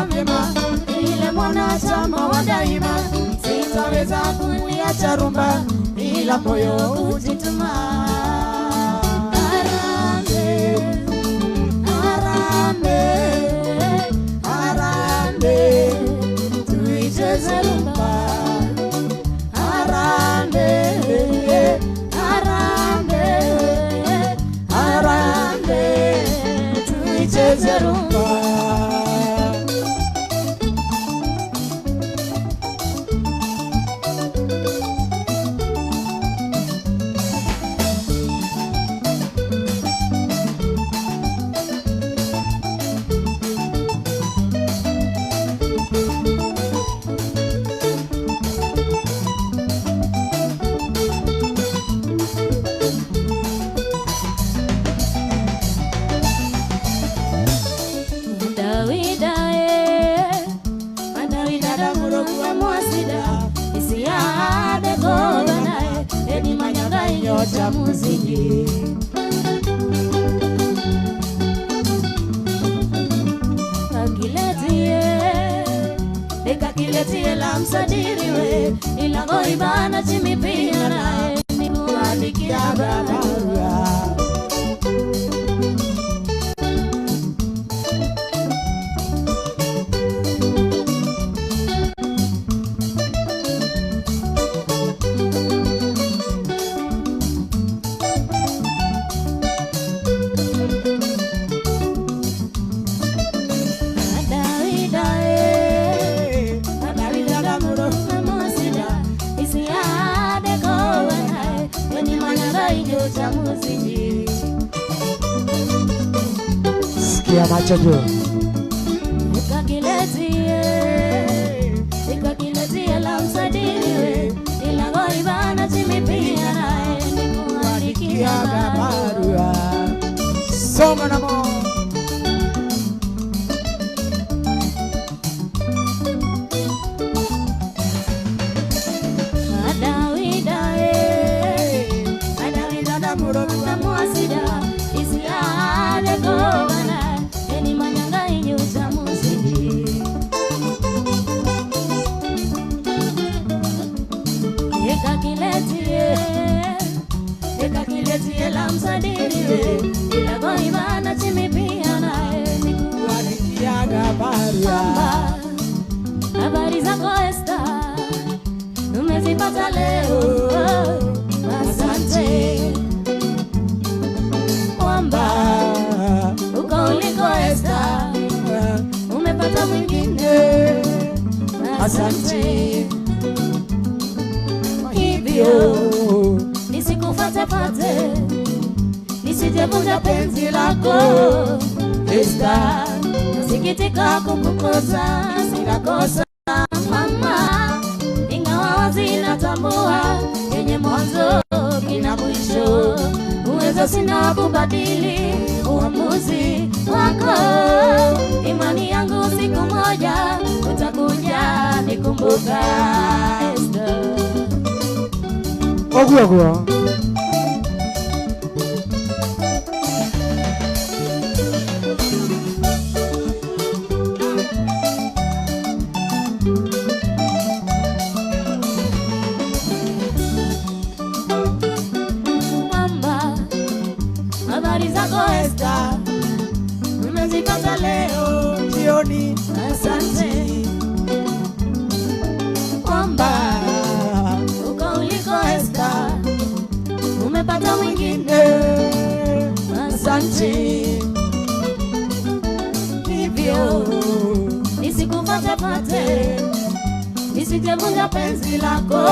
vyema vyema, ile mwanachama wa daima, sitaweza kuiacha rumba ila moyo kujituma. Harambee, harambee, harambee, tuicheze rumba. Harambee, harambee, harambee, tuicheze rumba. Nyota muziki kakiletie nikakiletie la msadiriwe ilango ibana chimipia naye nikuandikia barua. Sikia macho juu. Nikakiletie la msadiriwe ilango ibana chimipia naye nikuandikia barua. Soma na mo. Habari zako Esther, umezipata leo, asante. Kwamba uko uliko Esther, umepata mwingine, asante. Hivyo nisikufuate-fate, nisijevunja penzi lako Esther, nasikitika kukukosa, sina kosa mama, ingawa wazi natambua yenye mwanzo kina mwisho, uwezo sina kubadili uamuzi wako, imani yangu siku moja utakuja nikumbuka Esther. Ogu ogu. Mama, habari zako Esther, umezipata leo jioni, asante. Kwamba uko uliko Esther, umepata mwingine, asante. Hivyo nisikufuate-fate, nisijevunja penzi lako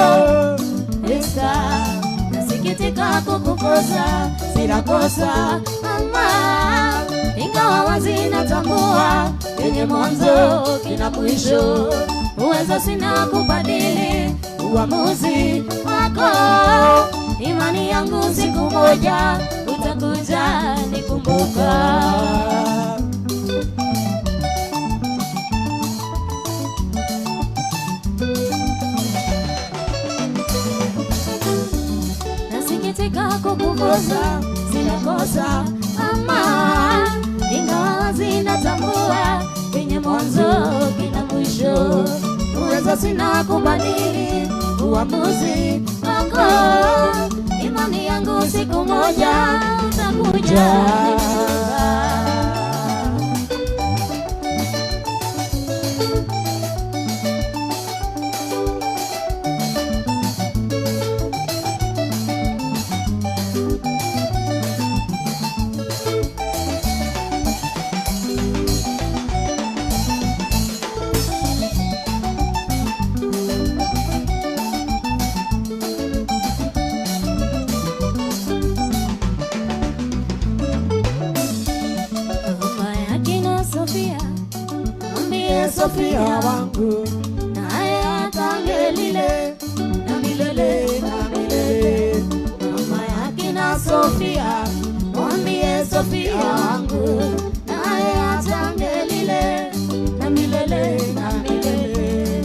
Esther, nasikitika kukukosa, sina kosa mama, ingawa wazi natambua yenye mwanzo kina mwisho, uwezo sina kubadili uamuzi wako, imani yangu siku moja utakuja nikumbuka. Nasikitika kukukosa, sina kosa mama, ingawa wazi natambua yenye mwanzo mwisho. Uwezo sina kubadili uamuzi wako, imani yangu siku moja utakuja. Sofia wangu naye atange lile na milele na milele. Mama yake na Sofia, mwambie Sofia wangu naye atange lile na milele na milele.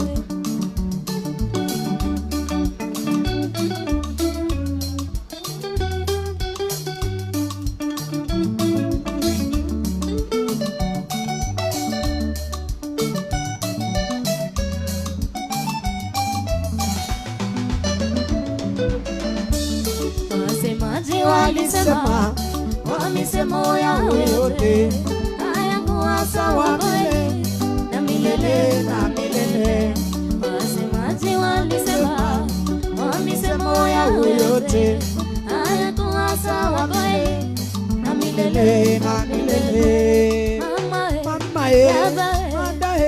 Walisema kwa misemo yao yote hayakuwa sawa kweli na milele na milele. Wasemaji walisema kwa misemo yao yote hayakuwa sawa kweli na milele na milele. Mama baba,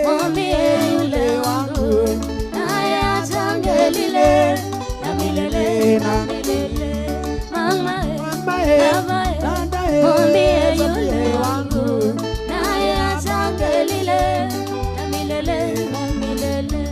mwambie yule wangu naye achange lile na milele na milele. Mama, mwambie yule wangu naye achange lile na milele na milele.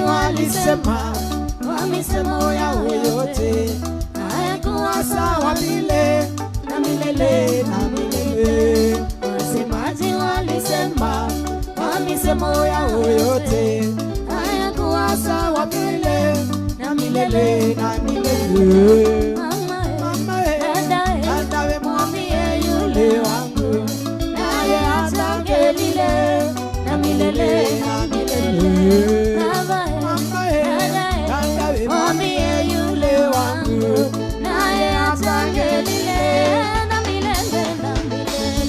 Walisema kwa misemo yao yote hayakuwa sawa vile na milele na milele. Wasemaji walisema kwa misemo yao yote hayakuwa sawa vile na milele na milele. Mama, dada, mwambie yule wangu naye atange lile na milele na milele. Mwambie yule wangu naye atange lile na milele na milele.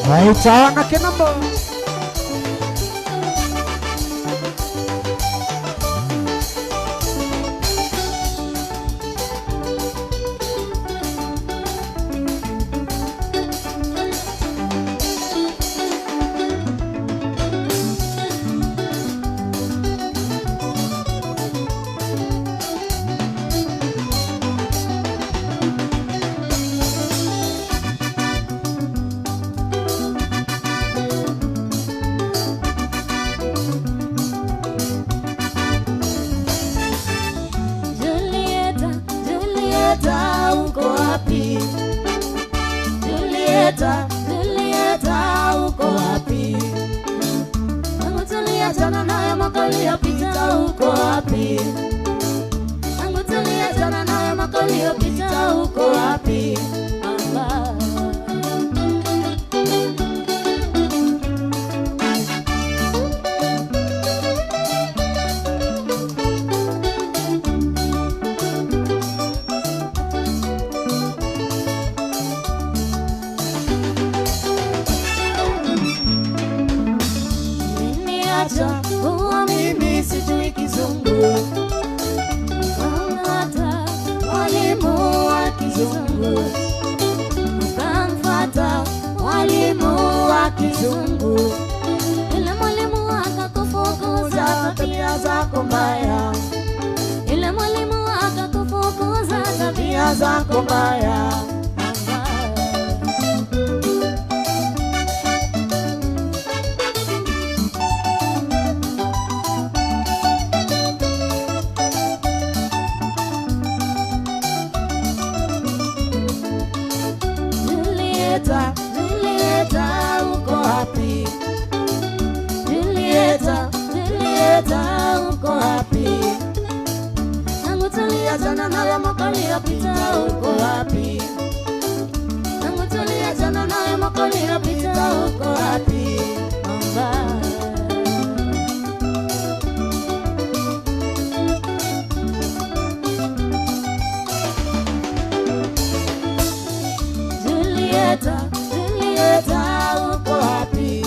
Waitana kinambo. Julieta, uko wapi? Julieta, Julieta, uko wapi? Mungu tuliachana naye mwaka uliopita, uko wapi? Mungu tuliachana naye mwaka uliopita, uko wapi? Mama. Huwa mimi sijui kizungu, ukamfuata mwalimu wa kizungu, ukamfuata mwalimu wa kizungu, yule mwalimu akakufukuza tabia zako mbaya, yule mwalimu akakufukuza tabia zako mbaya. Julieta, uko wapi? Tangu tuliachana nawe mwaka uliopita, uko wapi? Tangu tuliachana nawe mwaka uliopita, uko wapi? Mama. Julieta, Julieta, uko wapi?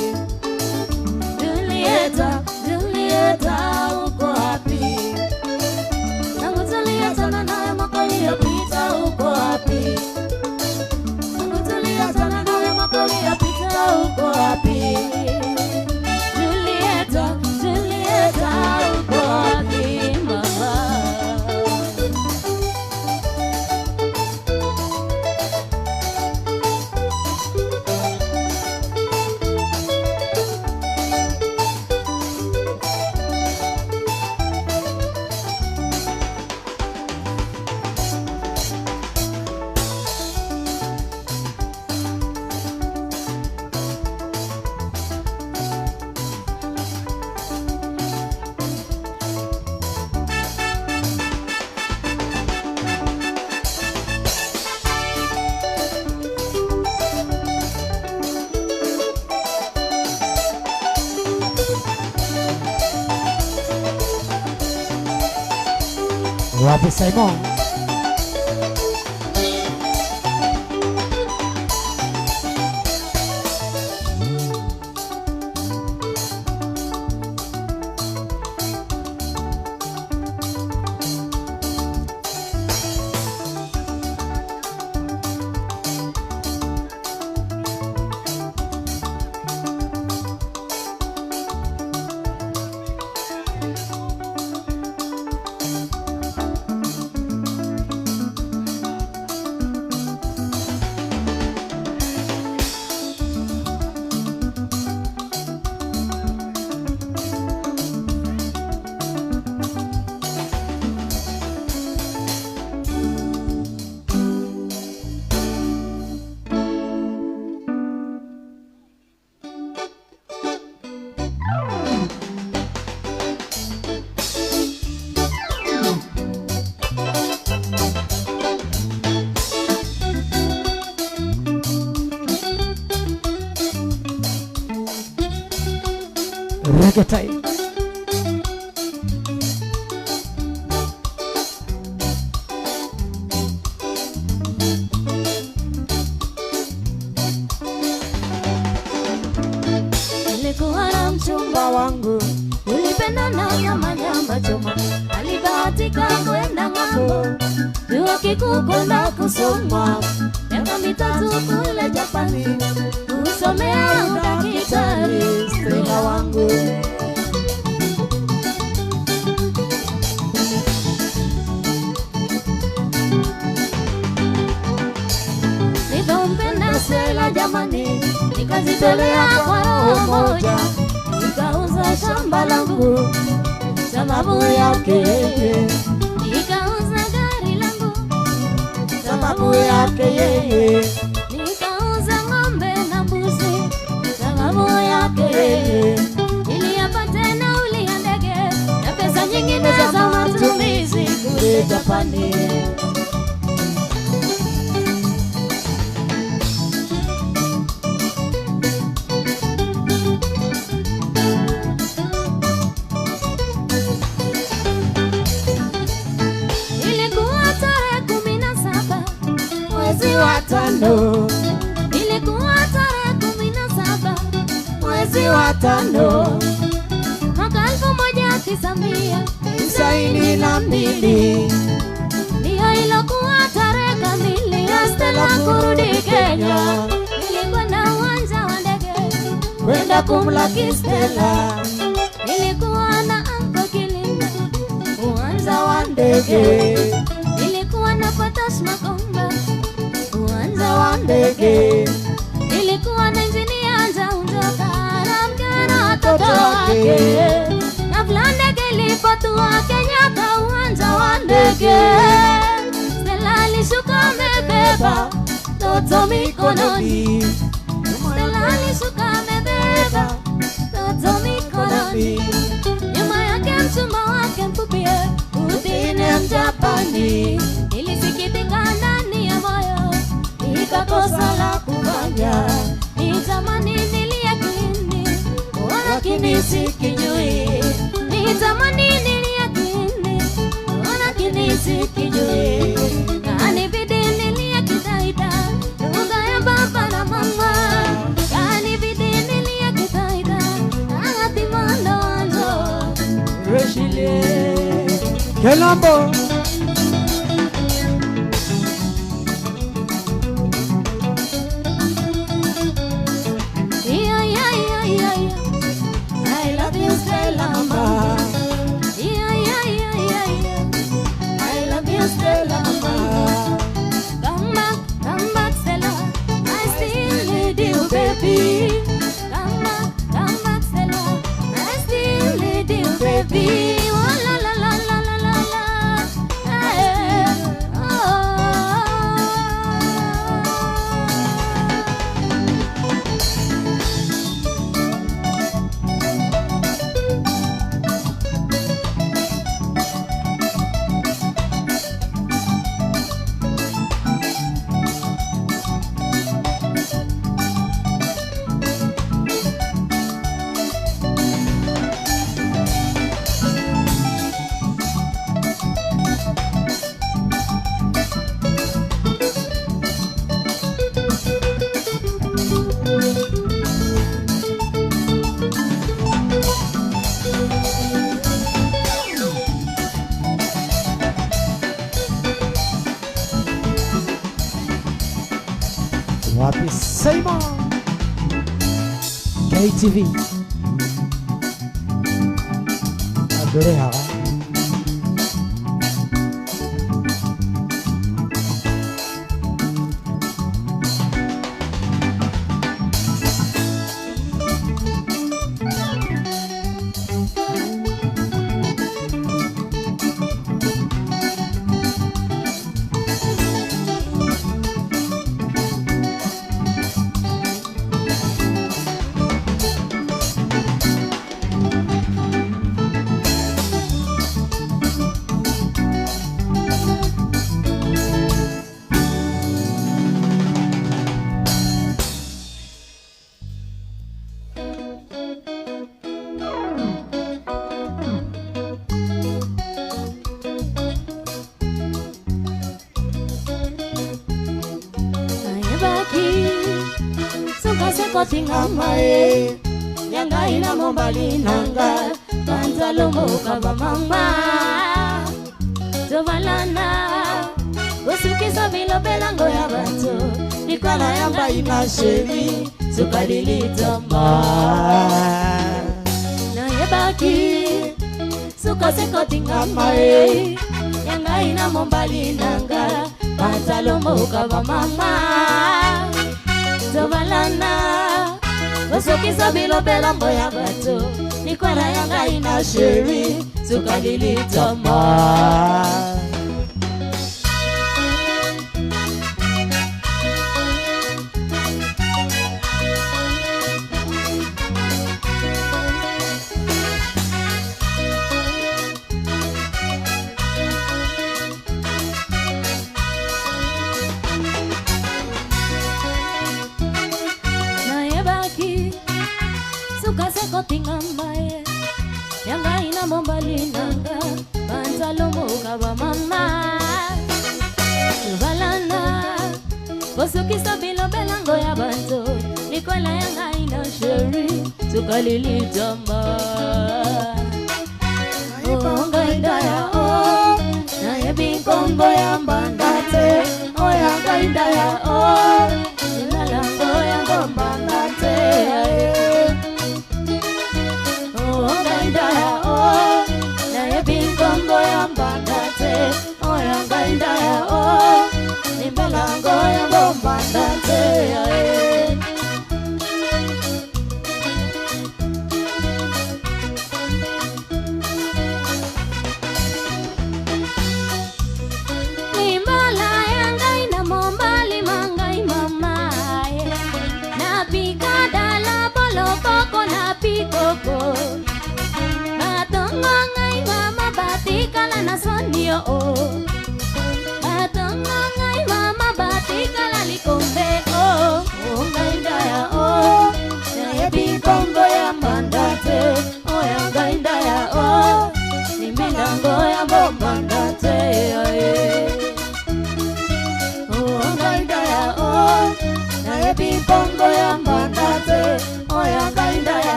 Julieta, Julieta, uko wapi? Tangu tuliachana nawe mwaka uliopita, uko wapi? Tangu tuliachana nawe mwaka uliopita, uko wapi? Julieta, Julieta, uko wapi mama? Wapi Simon? Reggae time. Nilikuwa na mchumba wangu, tulipendana nyama nyama choma, alibahatika kwenda ng'ambo, chuo kikuu kwenda kusoma, miaka 3 kule Japani, kusomea udaktari. Stella wangu. Nilivyompenda Stella jamani, nikajitolea kwa roho moja, nikauza shamba langu sababu yake yeye, nikauza gari langu sababu yake yeye, nikauza ng'ombe na mbuzi sababu yake yeye, ili apate nauli ya ndege na pesa nyingine za matumizi kule Japani. Ilikuwa tarehe 17 Mwezi wa tano, ilikuwa tarehe 17 mwezi wa tano, mwaka 1992, 92, ndiyo ilokuwa tarehe kamili ya Stella kurudi Kenya. Nilikwenda uwanja wa ndege kwenda kumlaki Stella, nilikuwa na Uncle Kilima uwanja wa ndege, nilikuwa na Potash Makomba uwanja wa ndege, nilikuwa na injinia Njaunjoka na mke na watoto wake. Ghafla ndege ilipotua Kenyatta uwanja wa ndege, Stella alishuka amebeba mtoto mikononi. Stella alishuka amebeba mtoto mikononi. Nyuma yake Nikakosa la kufanya. Nitamani niliakini, lakini sikijui. Nitamani niliakini, lakini sikijui. Kanibidi niliakitaita lugha ya baba na mama. Kanibidi niliakitaita agatimando anzo. Reshile Kelambo. Yeah, yeah, yeah, yeah, yeah. I love you, Stella mama. Yeah, yeah, yeah, yeah, yeah. I love you, Stella mama. Come back, Stella. I still need you, baby. Come back, Stella. I still need you, baby. Oh, la, la, la, la, la, la, la. Hey, oh. Wapi Simon KTV Adore hawa. Kotingamae yanga ina mombali nanga Banzalomboka ba mama tobalana osukisa bilobelango ya bato likwala yamba ina sheri sukalilitamba nayebaki sukasekotingamae yanga ina mombali nanga Banzalomboka ba mama tobalana osukisa bilobelango ya bato likwala yanga ina sheri sukalilitamba. Nayebaki sukasekotingamae yanga ina mombali nanga banzalomboka ba mama tobalana osukisa bilobelango ya bato likwela yanga ina sheri sukalilitamba Ngaindaya o nayebi nkombo ya mbanda te oya ngaindaya o ilalango ya mbanda te oh ngaindaya o nayebi nkombo ya mbanda te oya ngaindaya o nimbelango ya mbanda te. Limbala yanga ina mombali mangai mama napika dala bolokoko na pikoko batongo ngai mama batikala na sonio batongo ngai mama batikala likombe.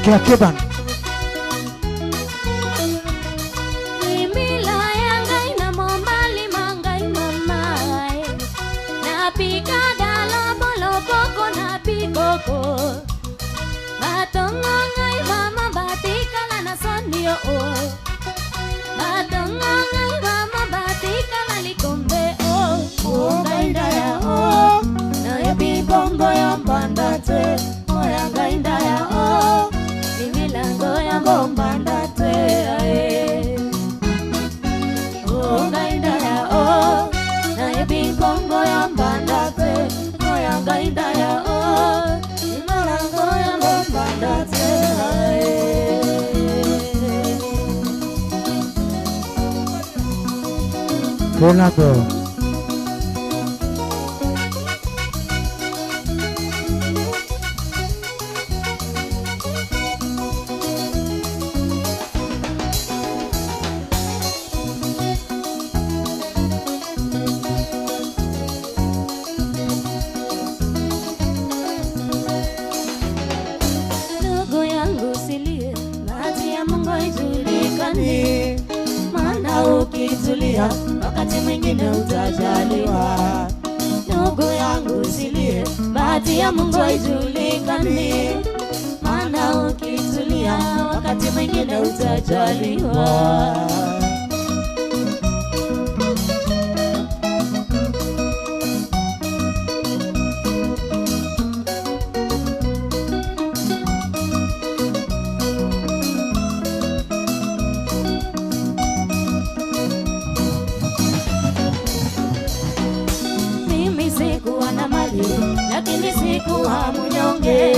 Mziki wa Cuban. Mimila yangai na momali mangai mamae. Napika dala bolopoko na pikoko. Batongo ngai mama batikala na sonio o. Batongo ngai mama batikala likombe o. O ngai ndaya o, nayebi bongo ya mbanda te. Oya ngai ndaya o, Mimilango ya bombanda te ae. O ngai ndaya o, nayebi bongo ya mbanda te. Oya ngai ndaya o, mimilango ya bombanda te ae. Fernando. Ndugu yangu usilie, bahati ya Mungu haijulikani. Maana ukitulia wakati mwingine utajaliwa. Ndugu yangu usilie, bahati ya Mungu haijulikani. Maana ukitulia wakati mwingine utajaliwa. Mimi sikuwa na mali, lakini sikuwa mnyonge.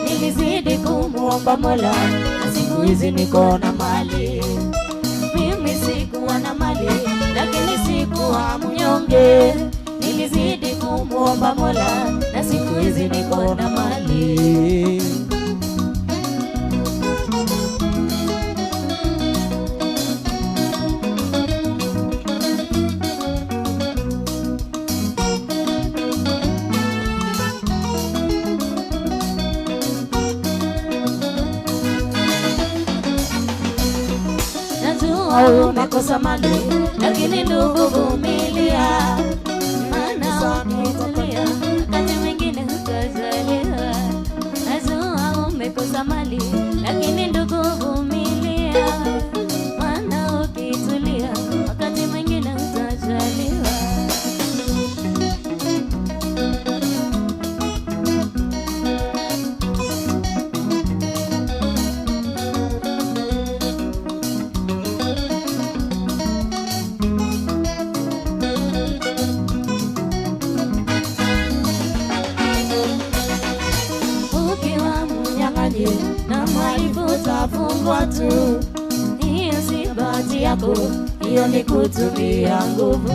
Nilizidi kumuomba Mola, na siku hizi niko na mali. Mimi sikuwa na mali, lakini sikuwa mnyonge. Nilizidi kumuomba Mola, na siku hizi niko na mali. Najua umekosa mali, lakini ndugu vumilia. Maana ukitulia, wakati mwingine utajaliwa. Najua umekosa mali, lakini ndugu vumilia. Maana ukitulia, wakati mwingine utajaliwa. Ukiwa mnyang'anyi na mhalifu utafungwa tu. Hiyo si bahati yako, hiyo ni kutumia nguvu.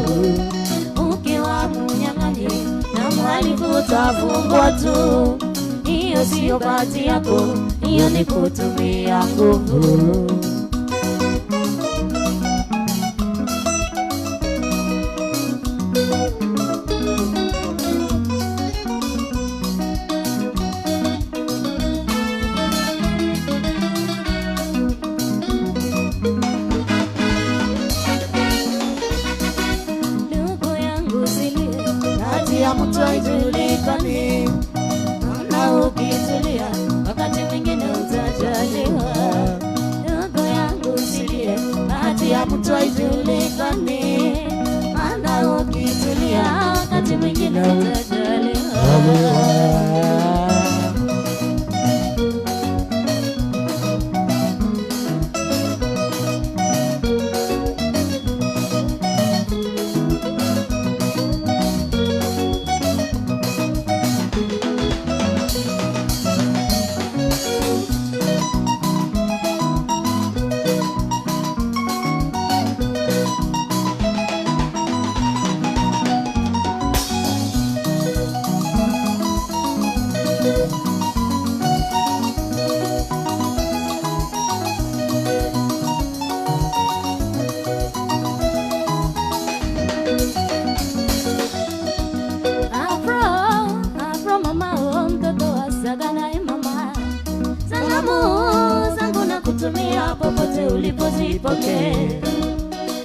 Ukiwa mnyang'anyi na mhalifu utafungwa tu. Hiyo sio bahati yako, hiyo ni kutumia nguvu. Ndugu yangu usilie, Bahati ya mtu haijulikani. maana ukitulia, wakati mwingine utajaliwa. Ndugu yangu usilie, bahati ya mtu haijulikani. Maana ukitulia, wakati mwingine utajaliwa. kutumia popote ulipozipokee.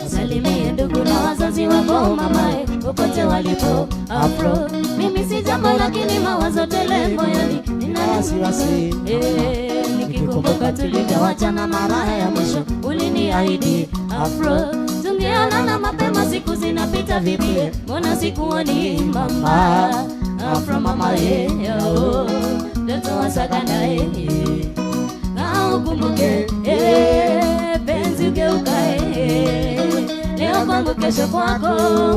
Salimie ndugu na wazazi wako mamae popote walipo. Afro, mimi si jambo lakini mawazo tele moyoni, nina wasiwasi. Nikikumbuka tulivyowachana mara ya mwisho uliniahidi. Afro, tungeonana mapema, siku zinapita vipi, mbona sikuoni mama? Afro mama oh, mtoto wa Sagana ukumbuke penzi ugeuka leo kwangu kesho kwako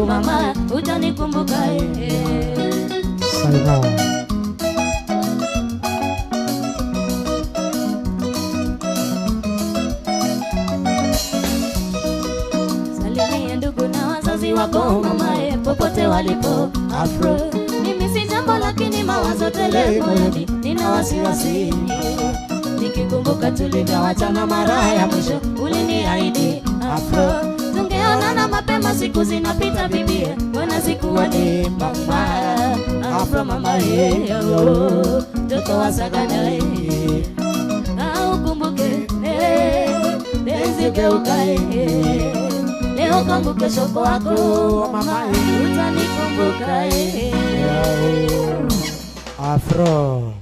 mama utanikumbuka. Simon. Salimia ndugu na wazazi wako mama popote walipo. Afro, mimi si jambo lakini mawazo tele moyoni, nina wasiwasi. Nikikumbuka tulivyowachana mara ya mwisho uliniahidi. Afro, tungeonana mapema, siku zinapita bibi, mbona sikuoni mama? Afro mama oh, mtoto wa Sagana ukumbuke penzi ugeuka leo kwangu kesho kwako mama utanikumbuka. Afro.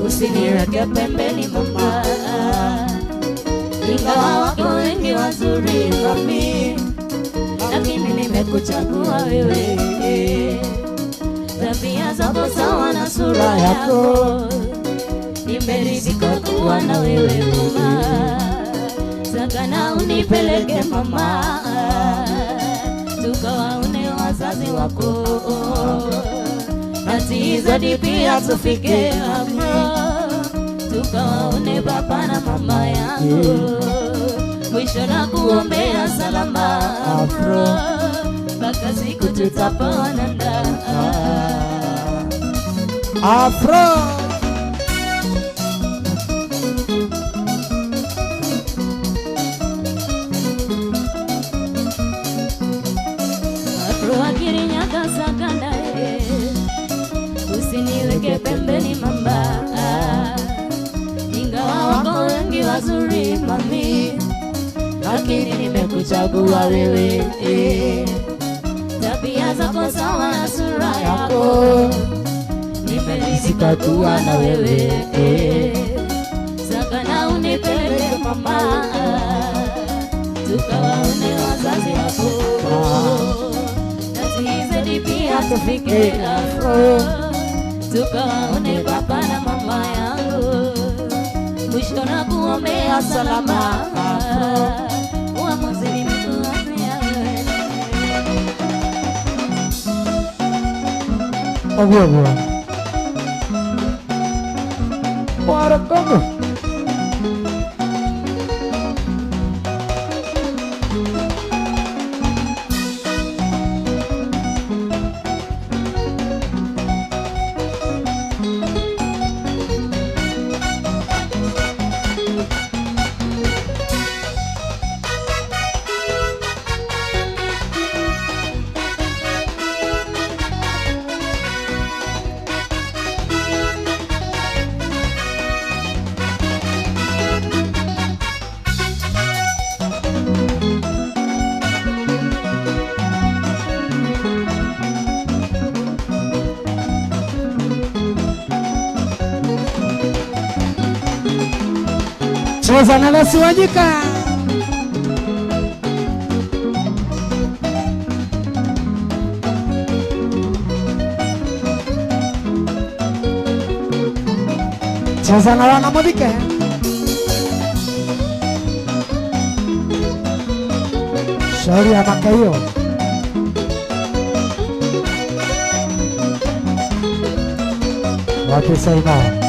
Usiniweke pembeni mama, ingawa wako wengi wazuri mami, lakini nimekuchagua wewe. Tabia zako sawa na sura yako, nimeridhika kuwa na wewe mama. Sagana unipeleke mama, tukawaone wazazi wako, na pia tufike hapo, tukawaone baba na mama yangu. Mwisho na kuombea salama Afro, mpaka siku tutaponana. Afro. Afro akirinyaka Sagana usiniweke pembeni mama, ingawa wako wengi wazuri mami, lakini nimekuchagua wewe. Tabia zako sawa na sura yako, nimeridhika kuwa na wewe. Sagana unipeleke mama, tukawaone wazazi wako, na pia tufike Afro, tukawaone baba na mama yangu. Mwisho na kuombea salama, uamuzi nimekuachia wewe. Ogwo. Warakongo. Cheza na Lesi Wanyika. Cheza na wana Modike. Shauri ya Makayo. Wapi Saima?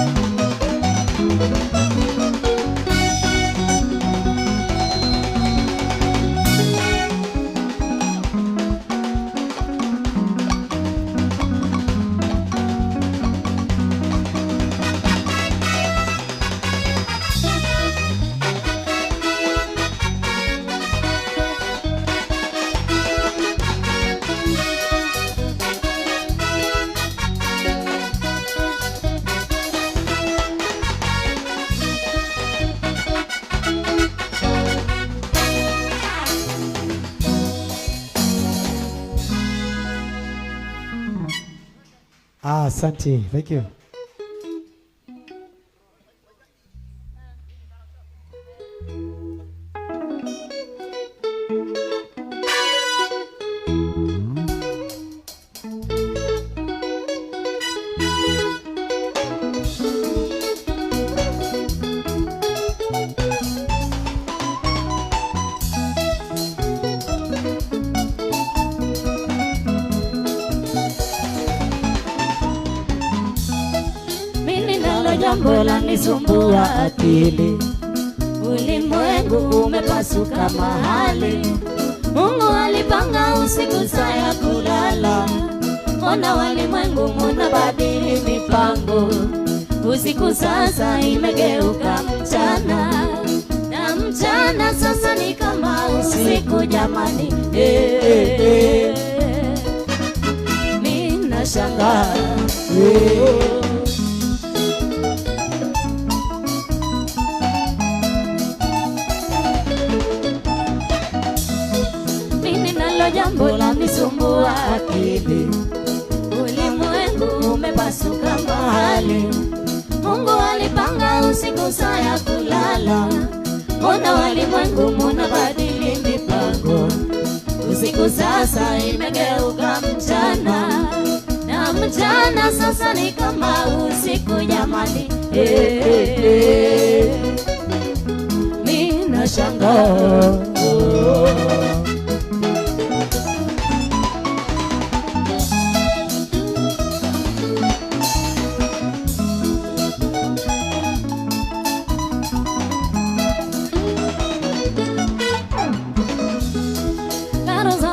Asante. Thank you. Jambo la nisumbua akili, ulimwengu umepasuka mahali. Mungu alipanga usiku saa ya kulala, mbona walimwengu munabadili mipango? Usiku sasa imegeuka mchana, na mchana sasa ni kama usiku jamani. Mimi nashangaa. Jambo la nisumbua akili, ulimwengu umepasuka mahali. Mungu alipanga usiku saa ya kulala, mbona walimwengu munabadili mipango? Usiku sasa imegeuka mchana, na mchana sasa ni kama usiku jamani. Mimi nashangaa.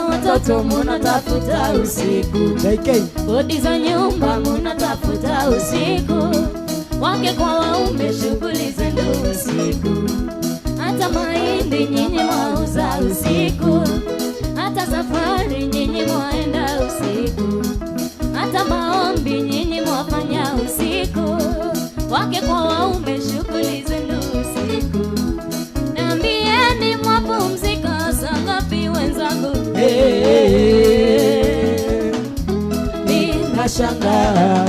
Watoto munatafuta usiku, kodi za nyumba munatafuta usiku, wake kwa waume shughuli zenu usiku, hata mahindi nyinyi mwauza usiku, hata safari nyinyi mwaenda usiku, hata maombi nyinyi mwafanya usiku, wake kwa waume shughuli zenu usiku. Naambieni mwapumzika saa ngapi wenzangu? Mimi nashangaa.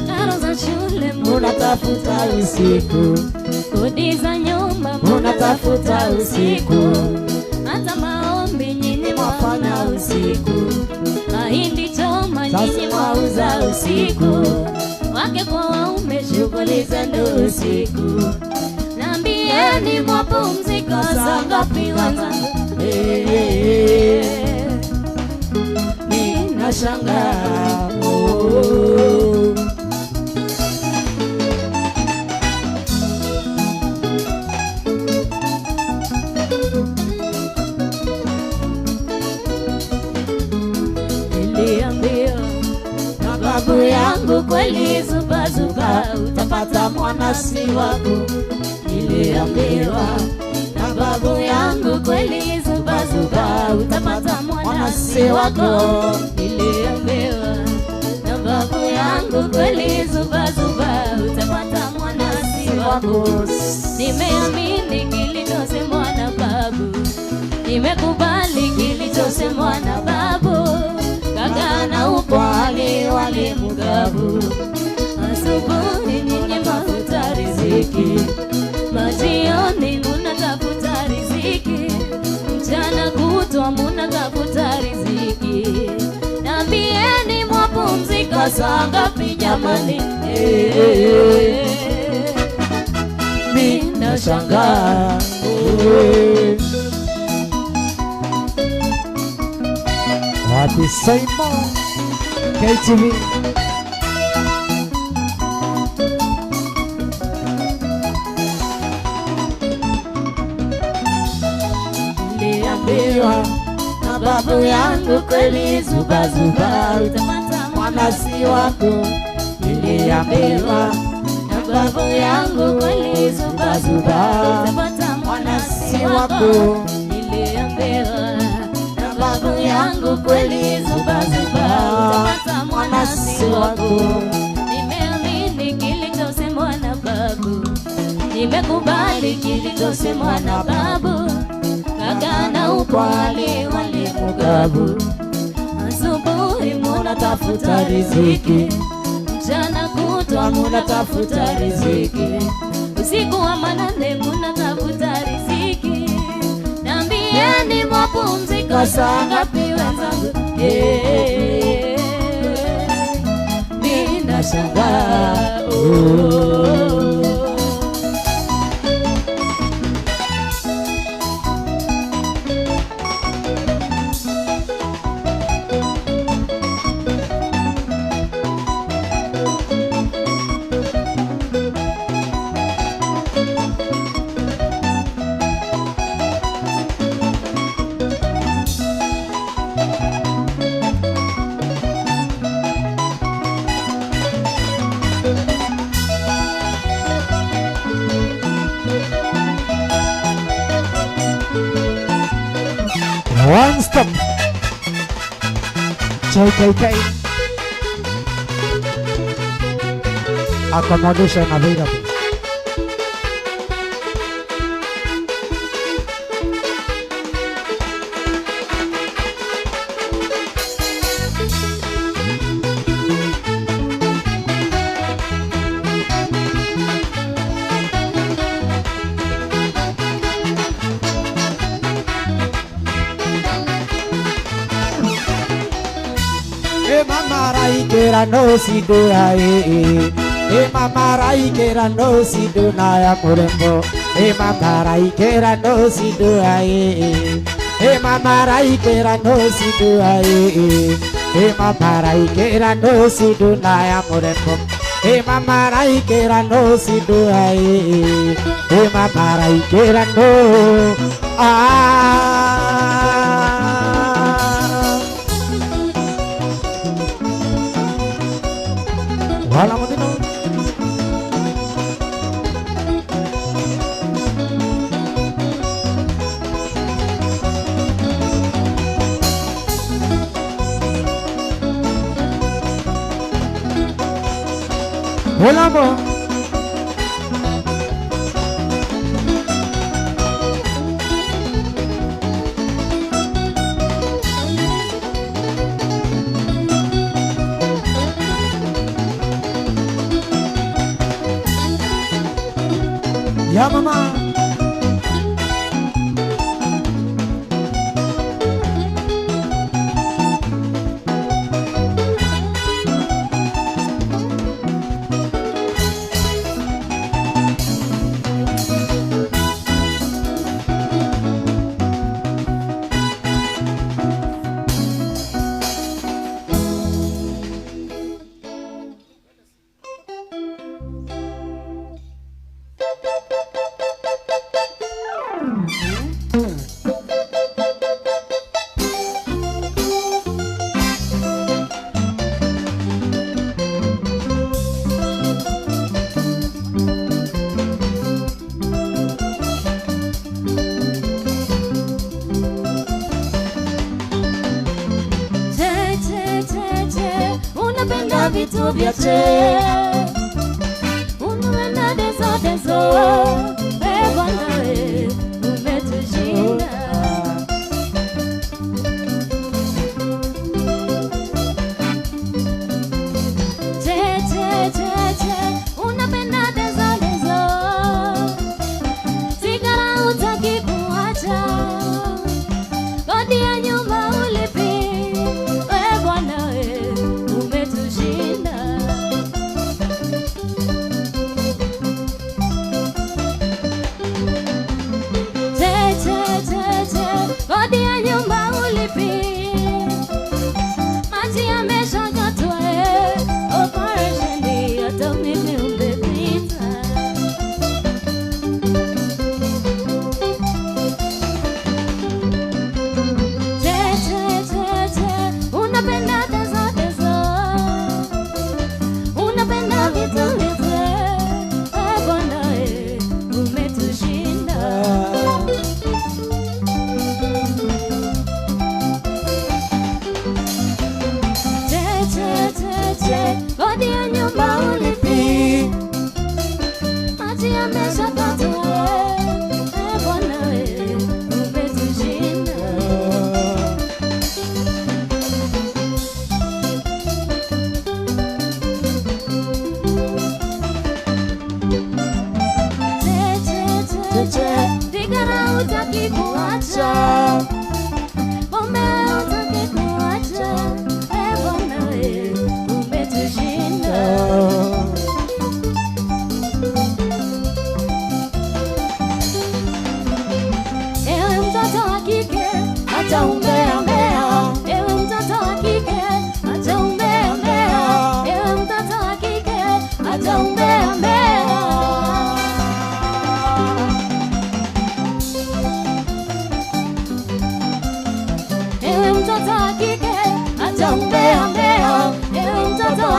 Karo za shule Munatafuta usiku, kodi za nyumba Munatafuta usiku, hata maombi nyinyi mwafanya usiku, mahindi choma nyinyi mwauza usiku, wake kwa waume shughuli zenu usiku. Naambieni mwapumzika saa ngapi wenzangu? Mimi nashangaa. Niliambiwa na babu yangu kweli, zuba zuba utapata mwana si wako. Niliambiwa na babu yangu kweli, zuba zuba utapata mwana si wako. Niliambiwa na babu yangu kweli, zuba zuba utapata mwana si wako. Nimeamini kilichosemwa na babu, nimekubali kilichosemwa na babu. Kaka na upwali walimugabu, asubuhi nyinyi mafuta riziki, majioni munatafuta riziki, mchana kutwa munatafuta riziki. Naambieni mwapumzika saa ngapi jamani? Mimi nashangaa. Wapi Simon KTV? Niliambiwa na babu yangu kweli, zuba zuba utapata mwana si wako. Niliambiwa na babu yangu kweli, zuba zuba utapata mwana si wako. Niliambiwa na babu yangu kweli zuba zuba, utapata mwana si wako. Nimeamini kilichosemwa na babu, nimekubali kilichosemwa na babu. Kaka na upwali walimugabu, asubuhi munatafuta riziki, mchana kutwa munatafuta riziki, usiku wa manane munatafuta riziki. Niambieni mwapumzika saa ngapi wenzangu? Mimi nashangaa oh. One stop. JKK. Accommodation available. No si do e e mama raikera no si do na ya murembo e mama raikera no si do e e mama raikera no si do e e mama raikera no si do na ya murembo e mama raikera no si do e e mama raikera no ah. Wala mo din. Wala mo. Ya mama. Vitu vya che unapenda dezo dezo, bwana we umetushinda. Che che che che unapenda dezo dezo, sigara hutaki kuacha, kodi ya nyumba ulipi, bwana we umetushinda. Che che che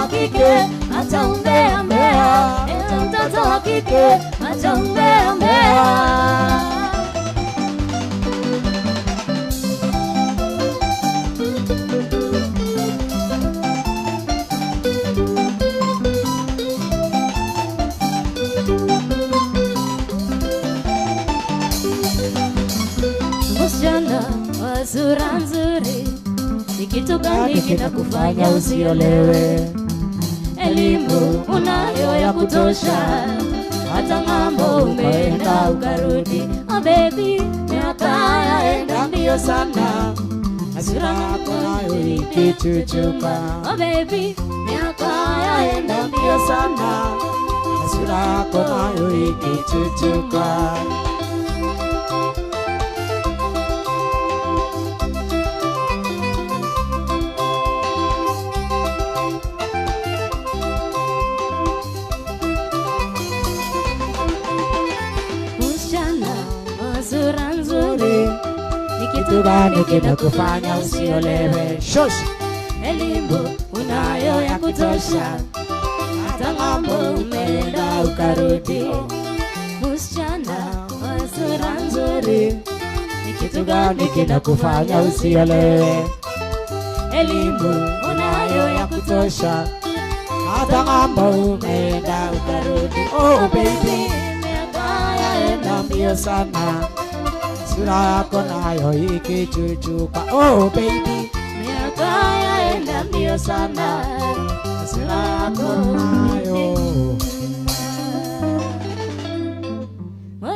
wa kike, acha umbea mbea. Ewe mtoto wa kike, acha umbea mbea. Msichana wa sura nzuri, ni kitu gani kinakufanya usiolewe? Elimu unayo ya kutosha, hata ng'ambo umeenda ukarudi. Oh baby, miaka yaenda mbio sana, na sura yako nayo ikichuchuka. Oh baby, miaka yaenda mbio sana, na sura yako nayo ikichuchuka. Msichana wa sura nzuri, ni kitu Kitu gani gani kinakufanya kinakufanya usiolewe? usiolewe? Shosh. Elimu unayo ya kutosha, hata ng'ambo umeenda ukarudi. Msichana wa sura nzuri, ni kitu gani kinakufanya usiolewe? Elimu unayo ya kutosha, Tosha, hata ng'ambo umeenda ukarudi. Oh baby, miaka yaenda mbio sana, sura yako nayo ikichuchuka. Oh baby, miaka yaenda mbio sana, sura yako nayo